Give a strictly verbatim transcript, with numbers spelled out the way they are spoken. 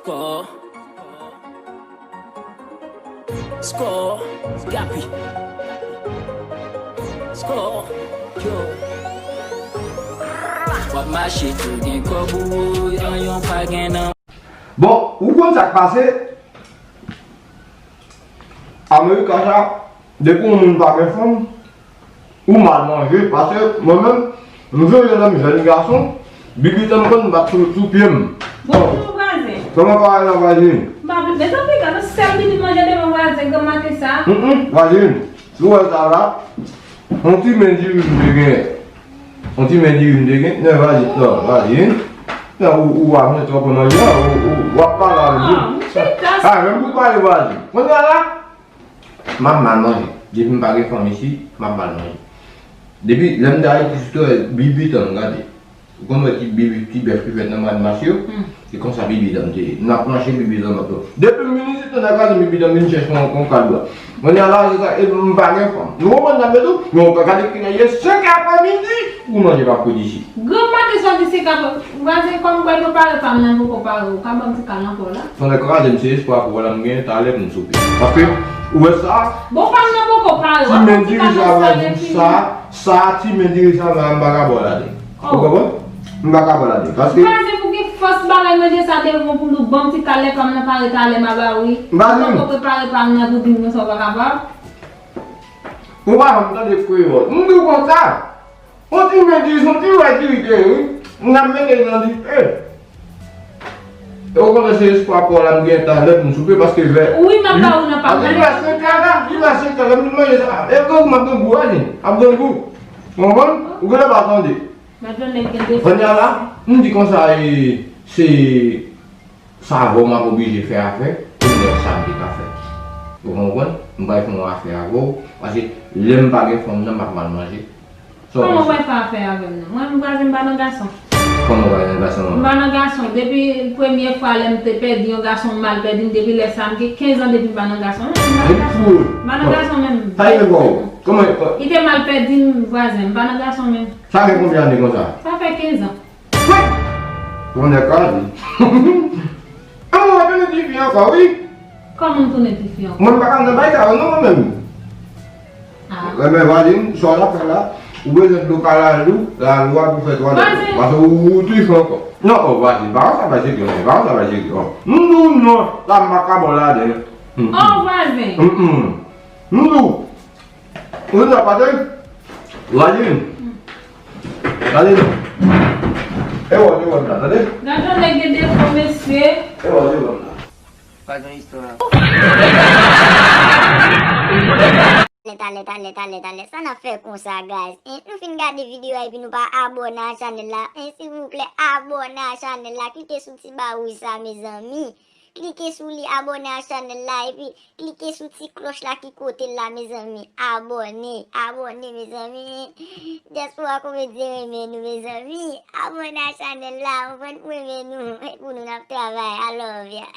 Score. Score. Gapi. Score. Yo. W ap mache tou gen kòb ou, anyon pa gen nan. Bon, ou konn sa k pase? Amerika sa, depi yon moun pa gen fanm, ou mal manje, paske mwen menm, m sonje lè m jèn gason, bibit an m konn bat sou, sou pye m. Bonjou, vwazen. Kòman bagay la, vwazin? M pa vle, mezanmi, gade sèl bibit manje devan vwazen, granm maten sa. Hum, hum, vwazin, si w wè sa la, yon ti men diri m te gen. Yon ti men diri m te gen, men vwazin, non, vwazin. Non, ou, ou ap mete twòp nan manje a, ou, ou, w ap pale avè m. Ah, m chita. Ah, menm pou pale vwazin. Kounye a la, m ap mal manje. Depi m pa gen fanm isit, m ap mal manje. Depi lè m te Ayiti, sitou bibit an m gade. Ou konn wè ti bibit, ti bèf ki fèt nan mwa mas yo? Hmm. Se konsa bibit an m te ye. M ap manje bibit an m ap. Depi m vin isit, nan gade bibit an m vin chèche yon, yon kalbwa. Kounye a la, se sa, e m pa gen fanm. Nou konprann sa m vle di w? Men ou ka gade kilè ye, senk aprèmidi, ou manje pa pwodui isit. Granm maten sa di senk aprè, vwazen, kòm kwè nou pare pa m nan poko pare, ou ka ban m ti kal nan kò w la? Fò n kraze m, se espwa pou w la m gen talè pou m soupe. Paske, ou wè sa? Bon, pa m nan poko pare, ti men diri sa, vwazen, sa, sa, ti men diri sa, m pa ka ba w ladan. Ou konprann? M pa ka ba w ladan. Paske vwazen, pou gen fòs bagay manje sa devan pou nou ban m ti kal lè pa m nan pare talè m a ba w wi. M pa di m poko prepare pa m nan pou di m konsa ou pa kapab. Ou pa janm tande kreyòl. M di w konsa. On ti men diri, on ti wè diri te ye wi. N ap mete l nan dife. E ou konnen se espwa pou w la m gen talè pou m soupe paske vè. Wi, m ap ba ou nan pa m. Li vè senk a la, li vè senk a la, m manje sa. E grangou m ap grangou a li, ap grangou. Ou konprann? Ou genlè pa tande. Kounye a la, m di konsa, e, se sa avè w m ap oblije fè afè, pou m wè sa m te ka fè. Ou konprann? M pral fè yon afè avè w, paske lè m pa gen fanm nan, m ap mal manje. Sa w panse? Kòman w pral fè afè avè m nan? Mwen menm vwazen m pa nan gason. Kòman w pa nan gason an? M pa nan gason. Depi premye fwa lè m te pèdi yon gason, m mal pèdi m, depi lè sa a, m gen kenz an depi m pa nan gason. M pa nan gason. M pa nan gason menm. Sa rive bò w? Kòman? Li te mal pèdi m, vwazen, m pa nan gason menm. Sa gen konbyen ane konsa? Sa fè kenz an. Tonnè kraze. An mwen tounen tifi ankò, wi. Kòman m tounen tifi ankò? Mwen m pa ka nan bay sa yo non, mwen menm. Ah. Mwen menm, vwazen, sa w ap fè la, ou bezwen dlo kalalou, lalwa pou fè twalèt. Vwazen. Paske ou, ou tifi ankò. Non, o vwazen, pa konsa vwazen, non, pa konsa vwazen, non. M di w non, la m pa ka ba w ladan. Oh, vwazen. M di w. Ou nan patèl? Vwazen. Vwazen. E wòl, e wòl la, tande? Gad yon nèg gen defo, mesye. E wòl, e wòl la. Pa gen istwa. Talè, talè, talè, talè, talè. Sa n ap fè konsa, guys? Hein? Nou fin gade videyo a epi nou pa abòne a chanèl la. Hein, silvouplè, abòne a chanèl la. Klike sou ti ba wouj sa, mezanmi. Klike sou li, abòne a chanèl la, epi klike sou ti klòch la ki kote l la, mezanmi. Abòne, abòne, mezanmi. Dyaspora Komedyen renmen nou, mezanmi. Abòne a chanèl la, anvan pou renmen nou, e pou nou n ap travay. I love ya.